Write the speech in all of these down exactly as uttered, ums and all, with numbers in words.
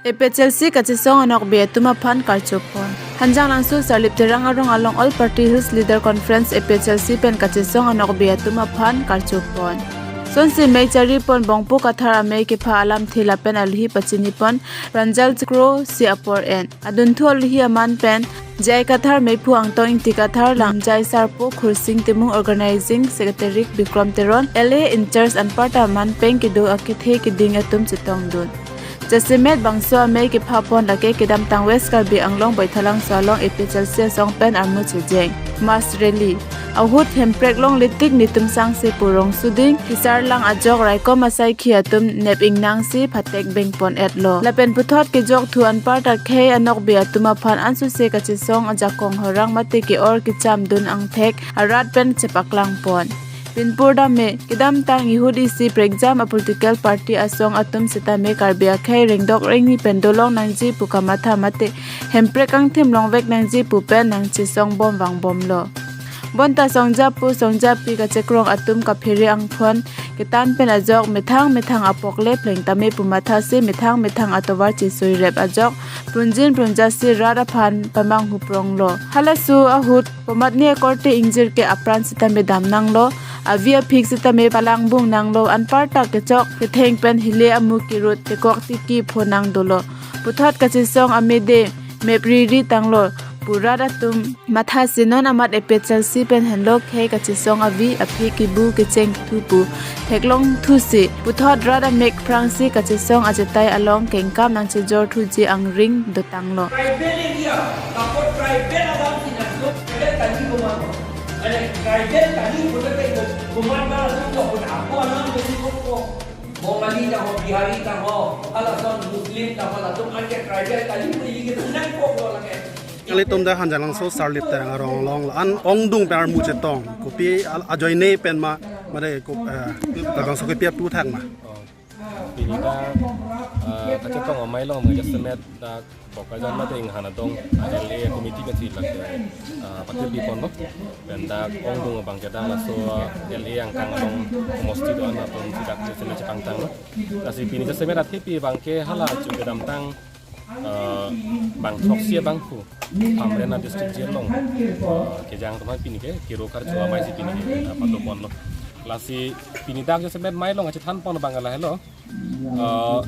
A P H L C kachesong anokbe atum aphan karchopon. Hanjanglangso Sarlip Terang arong along All Party Hills Leader Conference A P H L C pen kachesong anokbe atum aphan karchopon. Sonsi mei charipon Bongpo Kathar amei kepha alamthe lapen alohi pachinipon Pranjal Kro si apor en. Adunthu alohi aman pen J I Kathar, Meiphu Angtong Ingti Kathar, Lamjai Sarpo, Khursing Timung, Organizing Secretary Bikrom Teron, L A in-charge anparta aman pen kedo akethe keding atum chetongdun. Jasemet bangso amei kephapon lake kedamtang West Karbi Anglong Baithalangso along A P H L C asong pen armu chejeng mass rally. Ahut Hemprek longle tik netum sangse pu rongsuding, hisarlang ajok raikom asaikhi atum nep ingnangsi phatek bengpon-etlo. Lapen puthot kejokthu anparta khei anokbe atum aphan ansose kachesong ajakong horang mate ke-or kechamdun angthek arat pen chepaklangpon. Pinpur dame, kedamtang ihut isi prekjam a political party asong atum setame Karbi akhei rengdok rengni pen dolong nangji pu kamatha mate Hemprek angthim longvek nangji pu pen nangchesong bom vangbomlo. Bonta songjapo songjapi kachekrong atum kaphere angphon ketan pen ajok methang methang apok le pleng tame pu mathasi methang methang atovar chesoirep ajok prunjin prunjasi rat aphan pamanghu pronglo. Halaso ahut komatne akorte ingjir ke apran sitame damnanglo, avi aphik sitame palangbung nanglo, anparta kechok ketheng pen hile amu kirut tekok tiki phonang dolo. Puthot kachesong amede mep riri tanglo pu rat atum mathasi non amat A P H L C pen henlo khei kachesong avi aphik kibu kecheng thu pu theklong thusi puthot rat amek phrangsi kachesong achetai along kengkam nangchejor thuji angring dotanglo. Tribal area, dapat tribal alam sih nak tu, tribal tadi kuman. Ada tribal tadi kuman tu kuman mana tu kau pun apa alam tu kau. Bongali ta ho, Bihari ta ho, halason Muslim ta ho, latum anke tribal kali pun ini kita unang kok lo lake. Kali tum dak Hanjanglangso Sarlip Terang arong along la-an ongdung pen armu chetong. Kopi al-, ajoine pen ma, mare ko, eh, Hanjanglangso kopi apu thak ma. Oh. Pini dak, eh, kachetong amei along ma jasemet dak Bokajan mate inghan adong, ah, L A committee kachilak, ah, patir di ponlo. Pen dak ongdung abang ke dak laso L A angkang along komosti do-an atum sidak jasemet chepangtanglo. Lasi pini jasemet athepi abang ke hala chu kedamtang, ah, bang throksi abangphu Hamren a district jail along, ah, kejang atum aphan pini ke kiro karcho amei si pini ke, ah, pado ponlo. Lasi pini dak jasemet mei along kachethan pon abang ke lahelo. Eh,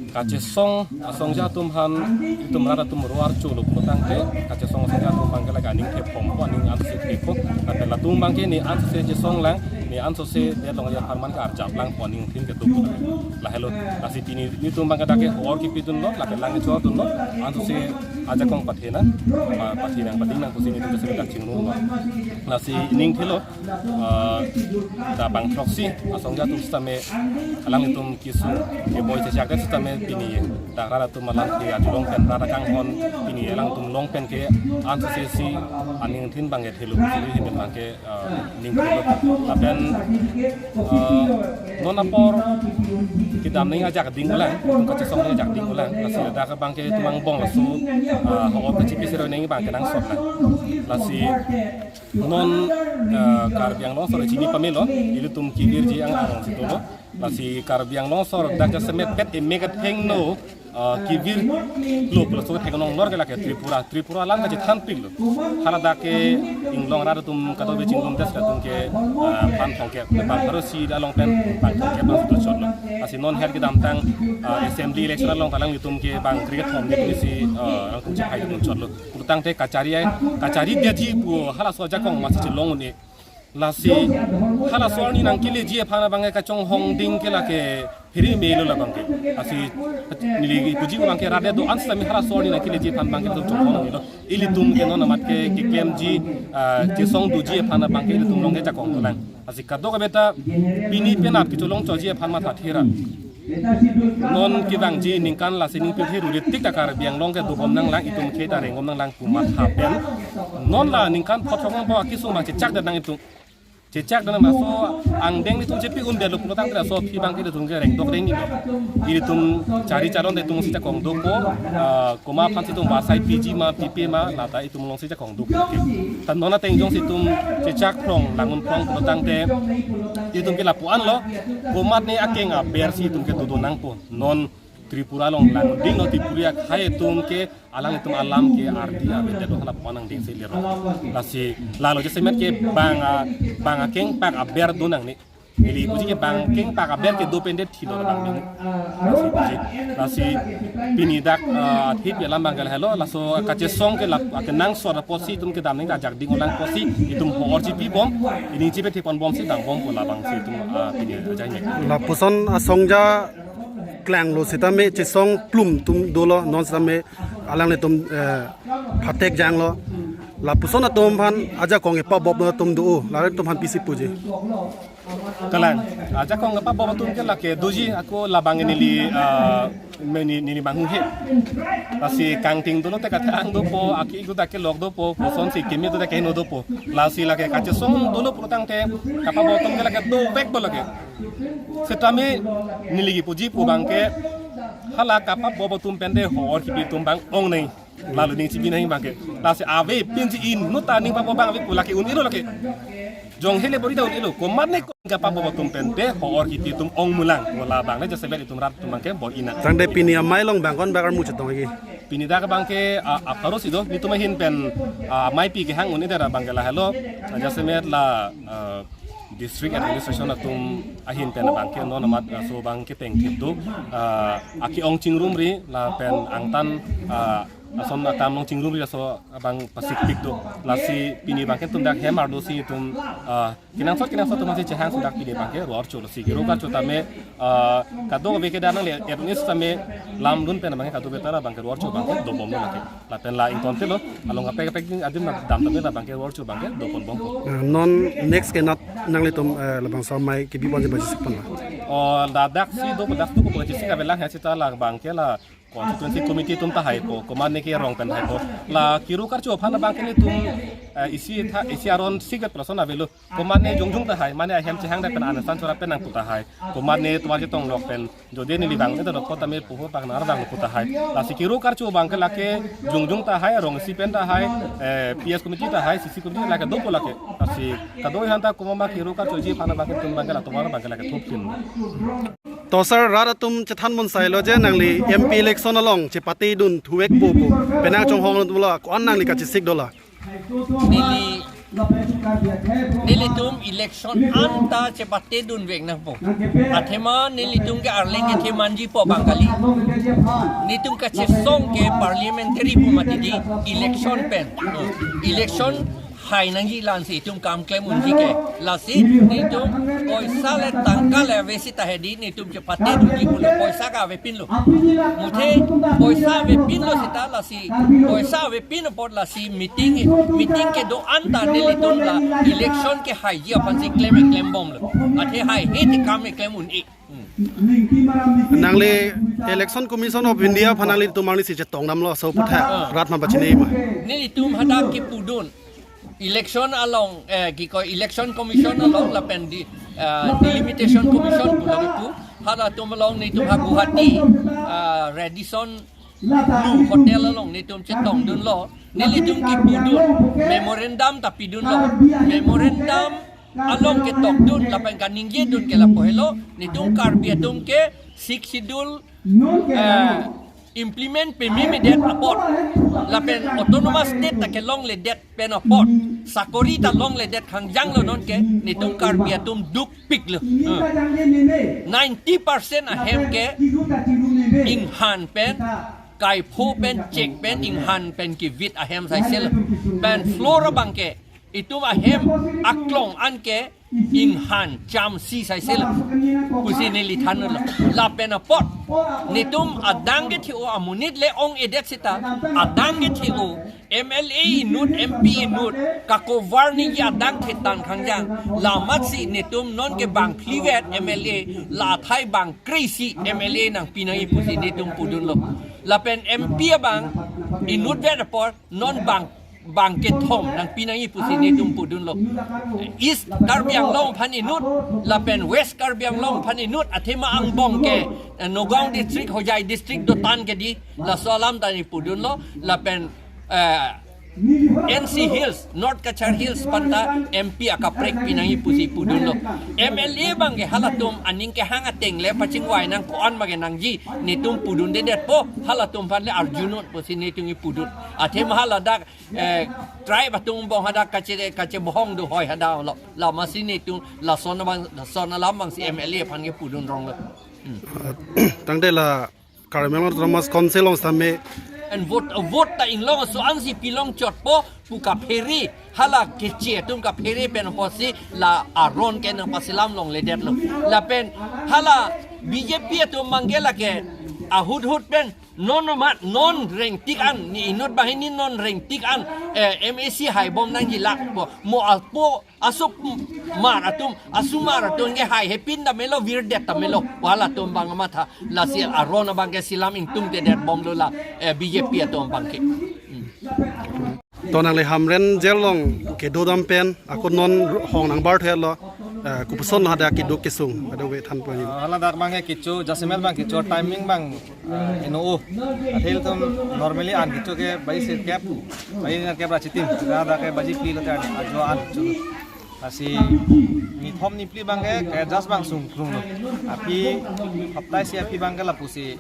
kachesong asongja atum aphan itum rat atum ro-archo lo putangte kachesong asongja atum abang ke lake aning theppo, aning ansose theppo. Lapen latum abang ke ne ansose chesonglang, ne ansose det longji aphan man ke arjaplang pu aning thin kedo pu. Lahelo, lasi pini netum abang ke dak ke hor kipidunlo, lapen lang chordunlo, ansose ajakong pathena, pa-, pathenang padingnang pusi netum jasemet dak chingrumlo. Lasi ning thilo, eh, dak bang throksi asongja atum sitame alanglitum kesung keboi chechak det sitame pini dak rat atum alam ke ajulong pen rat akanghon pini alangtum long pen ke ansose si aning thin abang ke thelo sili hin abang ke, eh, ning thelo. Lapen, eh, non apor kedam nangji ajak ding ulang, kachesong nangji ajak ding ulang, lasi dak abang ke tumang bong laso, eh, hor kachipi sero nangji abang ke nangsot lang. Lasi non, eh, Karbi Anglong sore chini pamelo, ilitum kevirji ang arong si dolo. Lasi Karbi Anglong sor dak jasemet pet emek athengno, eh, kevir lo, laso theklong lor ke lake Tripura, Tripura alam kachethanpiklo. Hala dak ke inglong rat atum kadokave chingrum des atum ke, eh, phan thomkep, bang pharo isi along pen phan thomkep abang si dochotlo. Lasi non her kedamtang, eh, assembly election along ta alanglitum ke bang kre-kethom ni si, eh, alangtum chepai dochotlo. Putangte kachari ai, kachari dia ji pu halaso ajakong masi chelong un-e. Lasi halaso arni nangkeleji aphan abang ke kachonghong ding ke lake phiri melo labang ke. Lasi neli puji abang ke rat do-an sitame halaso arni nangkeleji aphan abang ke chonghong melo. Ilitum ke non amat ke keklemji, ah, chesong doji aphan abang ke ilitum along ke jakong dolang. Lasi kadokave ta pini penap kecholong choji aphan matha thera. Non kevangji ningkan lasi ning pirthe rurit tik ta Karbi Anglong ke dobom nanglang, itum khei ta rengbom nanglang pu matha pen. Non la ningkan phot thok nangpo akesung abang chechak det nang itum. Chechak det nang laso angdeng netum chepi un detlo pulotangte laso aphi abang ke netum ke rengdok rengni do. Ilitum chari charon netum si jakong dopo, ah, komat aphan si itum vasai piji ma pipe ma lata itum along si jakong dopo. Ta non ateng jongsi itum chechak phrong lang un phrong pulotangte itum ke lapu-an lo, komatne akeng aber si itum ke dodo nangpo. Non Tripura along langdinglo, Tripura akhei atum ke alanglitum alam ke ardi avedet lo, hala pu nangdingsi lero. Lasi lalo jasemet ke bang a, bang akengpak aber do nangne. Neli puji ke bang kengpak aber kedo pen det thilo bang ding. Lasi puji. Lasi pini dak, ah, athip alam abang ke lahelo, laso kachesong ke lap akenangsot apotsi itum kedam ning ajak ding olang apotsi itum ho-or chipibom, ining chipe thepon bomsi dambompo labangsi itum, ah, pini ajai mek. Lapuson asong ja klanglo sitame chesong plum atum dolo, non sitame alanglitum, eh, phatek janglo. Lapuson atum aphan ajakong kepabop atum do, lale atum aphan pisi puji. Kalang, ajakong kepabop atum ke lake doji, ako labang neli, ah, me- ne- neli manghu he. Lasi kangting dolo te katang dopo, aki igu dak kelok dopo, kosonsi keme do dak keheno dopo. Lasi lake kachesong dolo pulotangte kapabop atum ke lake dovekpo lake. Sitame neli kipuji pu abang ke hala kapabop atum pen de ho-or kipi atum abang ong nai. Lalo ning chibi nai abang ke. Lasi avepinsi inut ta ning pabop abang ave pu lake un-elo lake. Jong hele bor-i ta un-elo. Komatne ko kapabop atum pen de ho-or kipi atum ong mulang. Ko labang ne jasemet itum rat atum abang ke bor-i nang. Tangte pini amei along bang ko-an bak armu chetong lagi? Pini dak abang ke, ah, apharo si do. Netum ahin pen, ah, ameipi kehang un-e det abang ke lahelo. Jasemet la, ah, district administration atum ahin pen abang ke non amat, ah, so abang ke tengthip do. Ah, aki-ong chingrumri lapen angtan, ah, ason akam along chingrumri laso abang pasikpik do. Lasi pini abang ke itum dak hem arlosi itum, ah, kenangsot kenangsot atum si chehang sudak pini abang ke ro-or cholo si kiro karcho tame, ah, kadokave ke dak nangle er unis tame lamdun pen abang ke kadokave ta abang ke ro-or cho abang ke dobomlo lake. Lapen la ingtontelo, along kaprek kaprek adim dam tame labang ke ro-or cho abang ke doponbompo. Eh, non next ke nat nanglitum, eh, labangso amei kebibom je bajisik pon la? O, dadak si do, dadak tu ko bajisik avelang ha seta labang ke la constituency committee atum ta haipo, komatne ke rong pen haipo. La kiro karcho aphan abang ke netum, eh, isi tha, isi aron sikvet percent avelo. Komatne jongjung ta hai, mane ahem chehang dak pen anesan chora pen nangpu ta hai. Komatne tovar chetong lok pen jodi neli bang eta dokot tame puho pak nar bang pu ta hai. Lasi kiro karcho abang ke lake jongjung ta hai, rong isi pen ta hai, eh, P S committee ta hai, C C committee lake dopo lake. Lasi kado-an ta komat ma kiro karchoji aphan abang ke itum abang ke la tovar abang ke lake thopin. To sir, rat atum chethan bomsailo je nangli M P election along chepatedun thuvekpo pu. Penang chonghong atum lo, ko-an nangli kachesik dola? Neli, nelitum election anta chepatedunvek nangpo. Athema nelitum ke arleng kethe manjipo abang kali. Netum kachesong ke parliamentary pu mati di election pen. Election hai nangji lansi itum kam klem unji ke. Lasi netum poisa le tangka le ave seta hedi netum chepatedunji pulo, poisa ke avepinlo. Muthe poisa avepinlo seta lasi, poisa avepin apot lasi meeting, meeting kedo-an ta nelitum la election kehaiji aphansi klem klembomlo. Athe haihe te kam klem un-e. Hmm. Nangli Election Commission of India aphan nanglitum arni si chetongdamlo, so putha Ah. rat aphan pachini ma? Nelitum hadak kepudun. Election along, eh, kiko Election Commission along lapen di, eh, Delimitation Commission pulo kipu. Halatum along netum ha Guwahati, eh, Radisson Blu Hotel along netum chetongdunlo. Nelitum kepudun. Memorandum ta pidunlo. Memorandum along ketokdun lapen kaningjedun ke lapu helo. Netum Karbi atum ke Sixth Schedule, eh, implement pememedet apot, lapen autonomous state ta kelongledet pen apot, sakori ta longledet khangjanglo non ke, netum Karbi atum dukpiklo. Hmm. Ninety percent ahem ke inghan pen, kaipho pen, chek pen, inghan pen kivit ahem saiselo. Pen floor abang ke, itum ahem aklong an ke inghan chamsi saiselo pusi neli thanlo. Lapen apot netum adang kethe-o amonit le ong-edet seta, adang kethe-o M L A inut, M P inut, kakovar ningje adang thetang khangjang. La amatsi netum non ke bang phlivet M L A, la athai bang kre-isi M L A nangpi nangji pusi netum pudunlo. Lapen M P abang inutvet apot non bang bang kethom nangpi nangji pusi netum pudunlo. East Karbi Anglong aphan inut, lapen West Karbi Anglong aphan inut, athema angbong ke, eh, Nagaon District, Hojai District dotan ke di, laso alam ta neli pudunlo, lapen, eh, N C Hills, North Cachar Hills aphan ta M P akaprek pinangji pusi pudunlo. M L A abangke halatum aning kehang ateng le pachingvai nang ko-an abangke nangji netum pudundedetpo, halatum aphan le arjunon pusi netum kipudun. Athema haladak, eh, tribe atum angbong hadak kache, kachebohong do hoi hadak lo. Lasi netum lason abang, lason alam abangsi M L A aphan kipudun ronglo. Hmm. Tangte la Karbi Anglong Autonomous Council along sitame. And vote, vote ta inglong aso ansi pilongchotpo pu kaphere, hala keche atum kaphere pen apotsi la aron ke nangpasilam longledetlo. Lapen hala B J P atum abangke lake ahut hut pen non mat non rengtik an, ne inut banghini non rengtik an, eh, M A C haibom nangjilakpo, mo apo aso mar atum, aso mar atum ke hai hepin ta melo, virdet ta melo, halatum abang amatha, lasi aron abangke silam ingtungtedetbomlo la, eh, B J P atum abangke. Hmm. To nangli Hamren jail along kedodam pen, ako non hong nangbar thulo, eh, kopuson hadak keduk kesung, ado ve than poni. Ah, haladak abangke kecho, jasemet abang kecho, timing abang, ah, eno o. Athe ilitum normally an kecho ke baji sirkep, baji nerkep ra chitim, hadak ke baji phli lote an, ajo an kecho. Lasi nithom niphli abangke, ke adjust abang sungkrunglo. Aphi, hapta isi aphi abangke lapusi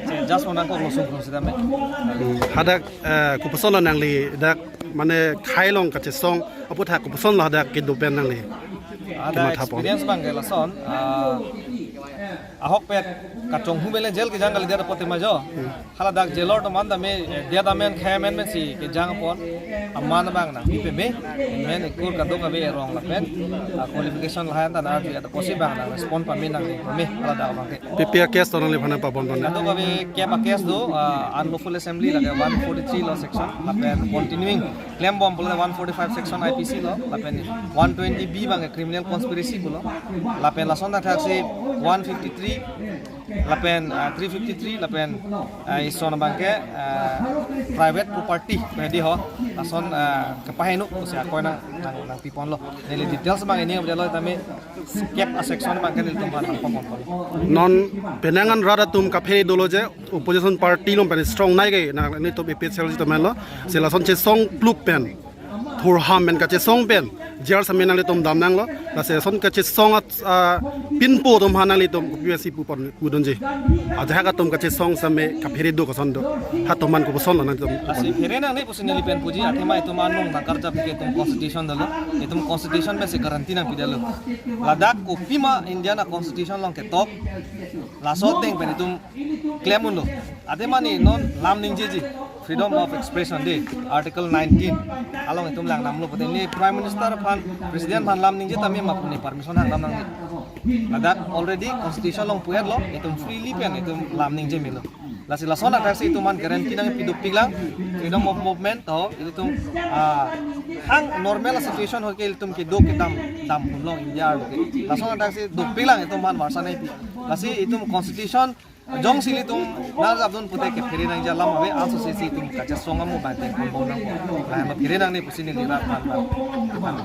che adjust nangkoklo sungkrung sitame. Hmm, hadak, eh, kopuson lo nangli dak mane khei along kachesong aphuthak kopuson lo hadak kedo pen nangli? Hadak kemathapon. Experience abangke lason, ah, ahokpet kachonghu mele jail kejang kalidet apot tema jo. Haladak jailor atum an tame, eh, det amen khei amen pensi kejangpon, aman abang nangpi peme, amen ekur kadokave erong lapen, ah, qualification lahai an ta nangji apotsi abang nang respond pame nangji pame haladak abangke. Pi pi a case do nangliphan nangpabon pon? Kadokave kep a case do, ah, unlawful assembly lake one forty-three law section, lapen continuing klembom pulo one forty-five section I P C lo, lapen one twenty B abangke criminal conspiracy pulo, lapen lason athaksi one fifty-three, lapen, ah, three fifty-three, lapen, ah, ison abangke, ah, private property pedi ho, lason, ah, kepaheno pusi akoi nang, nang, nangpiponlo. Neli details abang ini update lo tame kep a section abangke nelitum aphan nangpabon pon. Non penang an rat atum kaphere dolo je, opposition party along pen strong nai ke, na netum A P H L C atum lo. Si lason chesong pluk pen, thurham pen kachesong pen jail sitame nanglitum dam nanglo. Lasi lason kachesong at, ah, pinpo atum aphan nanglitum kopi si pupon pudunji? Ajahak atum kachesong sitame kaphere do koson do, hatum aphan kopuson lo nanglitum? Lasi phere nangne pusi neli pen puji, athema itum anung nangkarjap ke itum constitution dolo, itum constitution pensi guarantee nangpidetlo. Ladak kopima Indian a constitution along ketok, laso ateng pen itum klem unlo. Athema ne non lam ningjeji, freedom of expression de, Article nineteen along itum langdamlo pute ne Prime Minister aphan, President aphan lam ningje tame ma ne permission hangdam nangne? Ladak already constitution along pu-etlo, itum freely pen itum lam ningje melo. Lasi lason athaksi itum aphan guarantee nangpi dopiklang, freedom of movement to itum, ah, hang normal situation hoike itum kedo kedam dam hunlong India arlo ke. Lason athaksi dopiklang itum aphan varsa nangpi. Lasi itum constitution jongsi ilitum nang abdun pute kephere nangji alam ave, anso si itum kachesong amo bante pon nang. Lahen lo phere nangne pusi neli rat aphan.